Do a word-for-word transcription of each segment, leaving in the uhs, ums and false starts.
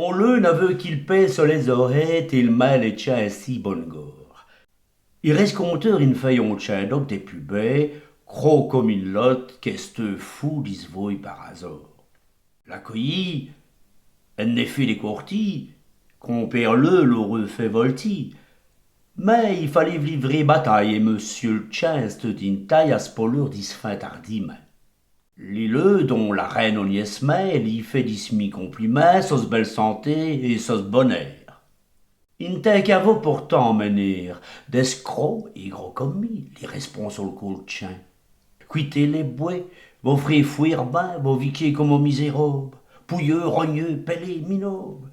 On leû n'aveût qui l' pwin.ne so lès-orèyes, tél'mint lès tchins èstît bon gârd. I rèsconteût ine fèye on tchin d'ok dès pus bês, cros come ine lote, qu'èsteût foû di s' vôy par azârd. L'acwèyî, èn-èfèt, dès côps, compère Leû l'âreût fêt voltî. Mins i faleût v'lî vrê batâye, èt Monsieû l' tchin èsteût d'ine tèle a s' poleûr disfinde ârdimint. Li leû, dont l'arène on-z-èsmint, lî fèt di s' mî complimints, so s' bèle santé èt so s' bon êr. Ine tèle qu'avou portant, m'n-êr, d'èsse cros èt gros come mi, lî rèspond so l' côp l' tchin. Cwitez lès bwès, vos frez fwért bin, vos vikez come on mizèraube, pouyeûs, rogneûs, pèlé, minâbe,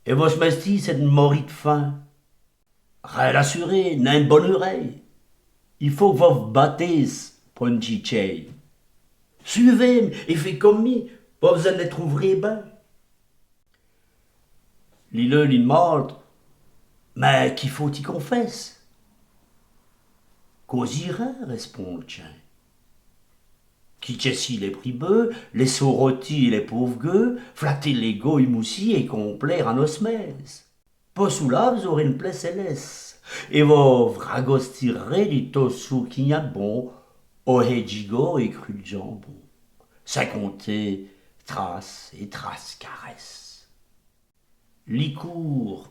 èt vosse mèstî c'èst d' mori d' fin. Rén assuré, n'in.ne bon-eûre, i faut qu' vos v' batez po ène tchitchèye. Sûvez-m' èt fez come mi, vos ènnè trouvrez bin. Li leû lî d'mande: Mins qui faut-i qu'on fèsse? Cåzî rin, rèspond l' tchin. Quitchèssî lès bribeûs, lès sôrotîs èt lès pôves gueûs, flatez lès gouymoussîs èt complêre a nosse mêsse. Po çoula vos-aurez ine plèce cèlèsse, èt vos v' ragostirez di tot çou qu'i gn-a d' bon, oûy djigos èt crûs d' djambon, sins compter traces èt traces carèsses. Li coûr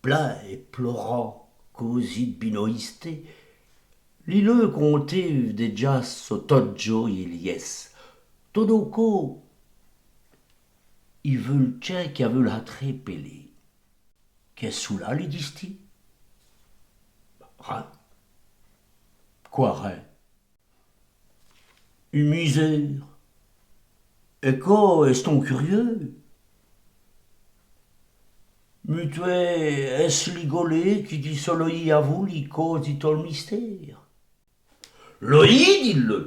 plin èt plorant, cåzî d' binoyîsté, li leû contéve dèdja so tote djôye èt lièsse. Tot d'on côp, i veût l' tchin qu'i aveût l' hatrê pèlé. Qu'èst çoula, lî dist-i? Rin. Qwè rin? Ine mizére. Èt co, èst-on curieûs? Mutwèt, èst-ce li golé qui, di so loyî avou, lî cåze tot l' mistére? Loyî, dit l' leû.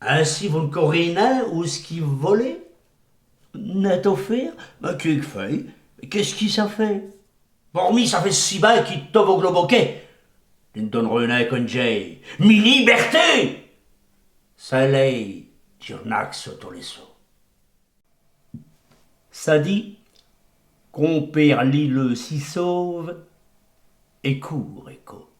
Insi vos n' corez nin ousqu'i vos volez? Nètofer? Mins qué qu' fèt? Qu'èst-ce qui ça fèt? Por mi ça fèt si bin qui tot vos globokez. Dji n' donereû nin condjî. Mi libèrté! C'èst lèy, dji r'naque so tos lès sots. Ça dit, compère Li leû si sauve èt coûrt èco.